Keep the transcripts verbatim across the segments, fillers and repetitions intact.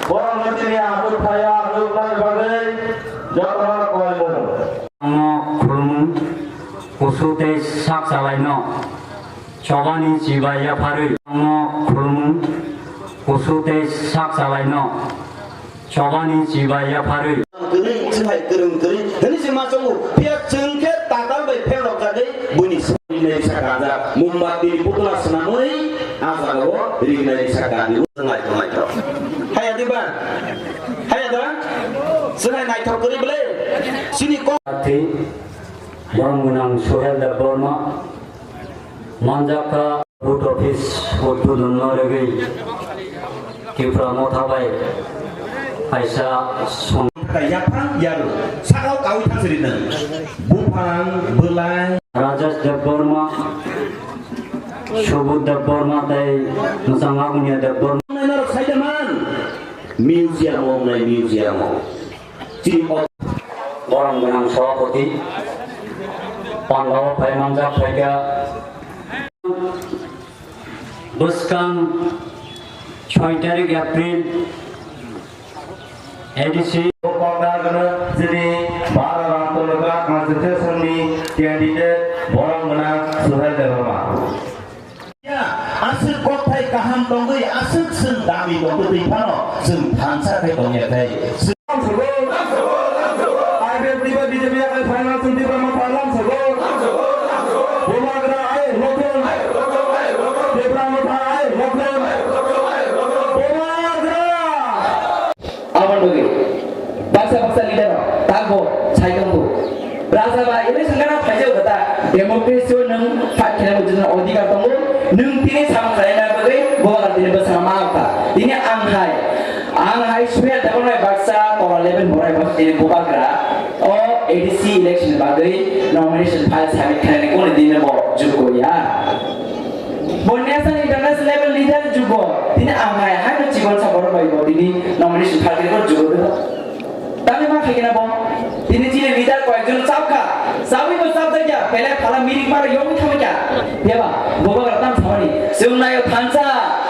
Borok no chini aswk phaiya, aswk nai bagwi jotono koi mung. Ano khulumung, kusu tei sak chalaino, chobani chibai yapharwi. Ano khulumung, kusu tei sak chalaino, chobani chibai yapharwi. Kwrwi, chwng hai kwrwng kwrwi. Hwnwi se ma chongo. Phiya chwng khe tatal bai pherok jagwi buini sari nai sa kanja. Mombati putla swnamwi a jagao rinai sa kandi. Chwng hai tong naithok. Haya diba? Haya da? Chwng hai naithok kwrwi bwle. Chini kok. Atwi, borok gwnang Sohel Debbarma. Manjakha vote office udbodon no rwgwi Tipra Motha bai kaisa song. Yaphang yaru sakao kawi thang siri nang. Buphang, bwlai. Rajesh Debbarma, Subodh Debbarma tei Mwchang Agunia Debbarma. Nai norok sai da man. Museum o nai museum o. Chini o- Borok gwnang Sabhapati, Pandao phai manjak phaikha. Bwskang soi tarik April, A D C. Kokdagwno chini Bara Ramtoloka constituency ni candidate borok gwnang Suhel Debbarma. Ya, aswk kokthai kaham tongwi, aswk chwng dami tongwi twi phano, chwng thansa khe tongya khe. Chwng I P F T bai B J P ya khe final chwng Tipra Motha lam sogo. Bubagra ai lothon. Tipra Motha ai lothon. Bubagra. Aboni bagwi baksa baksa leader rok tabuk sai tongo. Raja ba election gana phaijak kha ta, democracy o nwng fight khaina muchungna odhikar tongo. Nwng tini samung khlaina bagwi Bubagra tini bwsano ma kha. Tini ang hai, ang hai Suhel Debbarma bai baksa tola level borai baksa tini Bubagra o A D C election bagwi nomination file submit khlainani kunu din bo jukgo ya. Bo national international level leader jugo. Tini ang hai hai no chikon sa borok bai bo tini nomination phalkhe ko jugo do. Tani ma khaikena bo. Tini chini leader koyekjon chapkha. Chawi bo chapjakya. Pele phala mirik maro yong thamkya. Yaba, Bubagra tam samani. Chwng nayo thansa,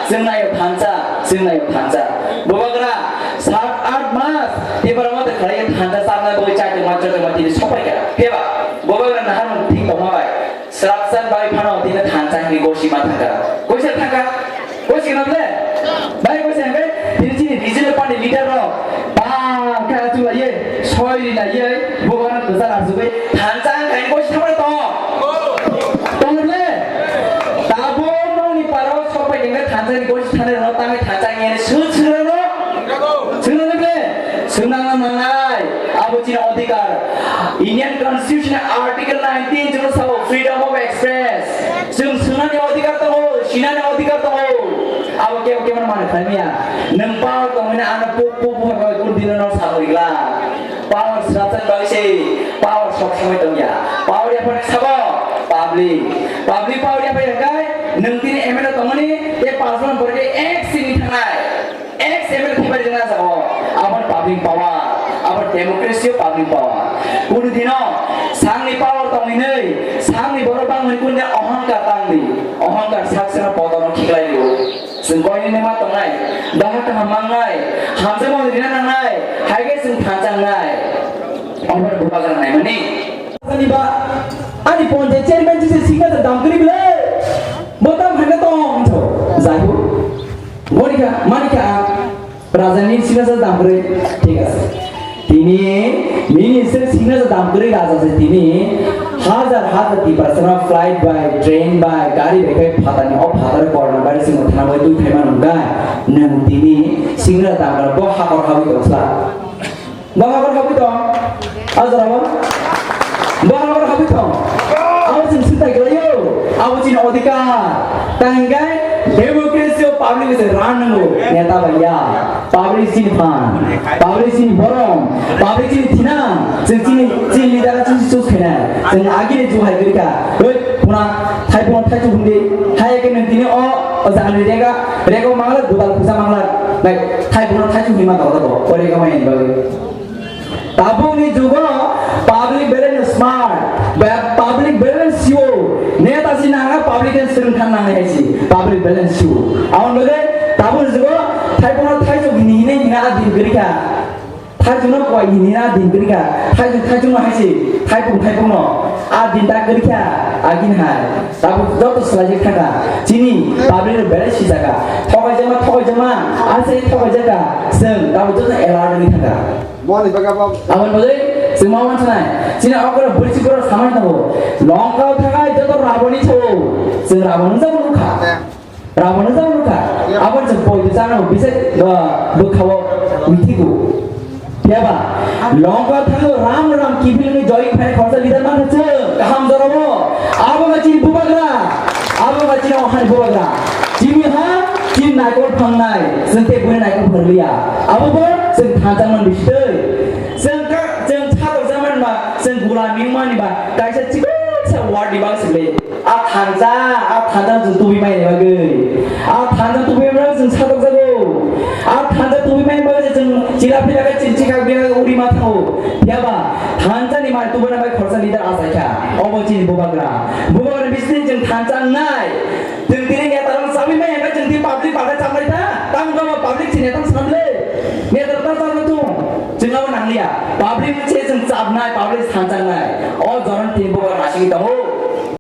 chwng nayo thansa, chwng nayo thansa. Bubagra sat aath mas. Tipra Motha khalai thansa chapna boi chai tongma chai tongma tini sopaikha. Yaba, Bubagra nahan thik tongma bai. Srapsan bai phano tini thansa hwnwi gosi ma thangkha. Gosi thangkha? Gosi na ble? Bai gosi hwnwi tini chini regional party leader rok bang kha chulaiye, soi ri laiye, bubagra kwchar asugwi thansa hwnwi gosi thangma tong. Tong ble? Tabo nokni parao sok bai thansa hwnwi gosi thangna rok tangwi thansa hwnwi sut sut rok. Swngnani ble? Swngnani nangnai. Abo chini odhikar. Indian Constitution Article nineteen chwngno sabo freedom of express. Chwng swngnani odhikar tongo, sinani odhikar tongo. Abo kebo kebo mani khlaimaya. Nwng power tongmani ano puk puk puk hai kun dino no sabo rigla. Power srapsan bagwi se, power sok somoi tongya. Power yaphar sabo, public. Public power yaphar yakai, nwng tini M L A tongmani, te pass man borok ek sini thangnai. Ex M L A thaibai rwna jago, aboni public power, aboni democracy o public power. Kunu dino sangni power tongwi nai, sangni borok bangmani kunu dino ohongkar tangdi, ohongkar saksano podono khiklai rio. Chwng koinwi ma tongnai, baha kaham mangnai, hamjakmani rina nangnai, hai khe chwng thansa wngnai. Omo Bubagra naimani. Ani ba, ani ponte chairman jise signature dam kri bile, botam hanga tong, jai ho. Monika, manika, Raja ni signature dam kwrwi, thik ase. Tini minister signature dam kwrwi raja se tini hajar hajar Tiprasano flight bai, train bai, gari bai khe phatani o phataro corona virus ni thana bai twi phaima nungkha. Nwng tini signature dam kwrwi bo hakor habwi tongsa. Bo hakor habwi tong. A jora bo. Bo hakor habwi tong. Abo chini swngthai kwlaio. Abo chini odhikar. Tangkai democracy o public se ran nango. Neta bai ya. Public chini phan, public chini borom, public chini thina, chwng chini, chini leader chwng choose khaina, chwng agini juhai kwrwikha, hoi, phuna, thai phuna thai chuk hundi, hai ekhe nwng tini o, o jangni rega, rega mangla, gudal pusa mangla, nai, thai phuna thai chuk hima tong tong, o rega mai ni bagwi. Tabukni jugo public balance smart, ba public balance sio, neta si nanga public balance swrwng thang nang hai si, public balance sio. Aboni bagwi tabukni jugo Thaipungno thaijwk hini hini hina a din kwrwi kha. Thaijwkno koi hini hina a din kwrwi kha. Thaijwk thaijwkno hai se, thaipung thaipungno a din ta kwrwi kha, agini hai. Tabuk joto swlaijak thangkha. Chini public rok belai sijak kha. Thokaijakma, thokaijakma, a se thokaijakha. Chwng tabuk joto alert wngwi thangkha. Moni bagabo. Aboni bagwi chwng ma wansanai. Chini okra bwrwi chukra samani tongo. Longkao thangai joto Raboni sao. Chwng Rabon wngjakma nukha. Rabon wngjakma nukha. Aboni chwng poito chana bwse, uh, bwkhao withigo. Phiyaba longkao thango Ram Ram kiphilni joy phai khorsa leader mankha chwng. Kaham jorabo. Abo ma chini bubagra. Abo ma chini ohani bubagra. Chini ha, chini naikol phangnai. Chwng tei bwrwi naikol phangliya. Abo bo chwng thansa man bisitwi. Chwng ka, chwng chadok jaman ba, chwng gula mingmani ba, kaisa chikon sa ward ni ba sile. A thansa, a thansa chwng tubi mai ni bagwi. A thansa tubi mai chwng chadok jago. A thansa tubi mai bagwi chwng chila pila ka chwng chikak bia uri ma thango. Phiyaba thansa ni mai tubuna bai khorsa leader achaikha. Obo chini bubagra. Bubagra bisni chwng thansa nai. Chwng tini neta rok sabi mai hwnba chwng tini public pada chamlai ta. Tamo kama public chini tamo samle. Neta rok ta chamlai tu. Chwng abo nangliya. Public se chwng chamnai, public thansa nai. O joron tini bubagra asing tongo.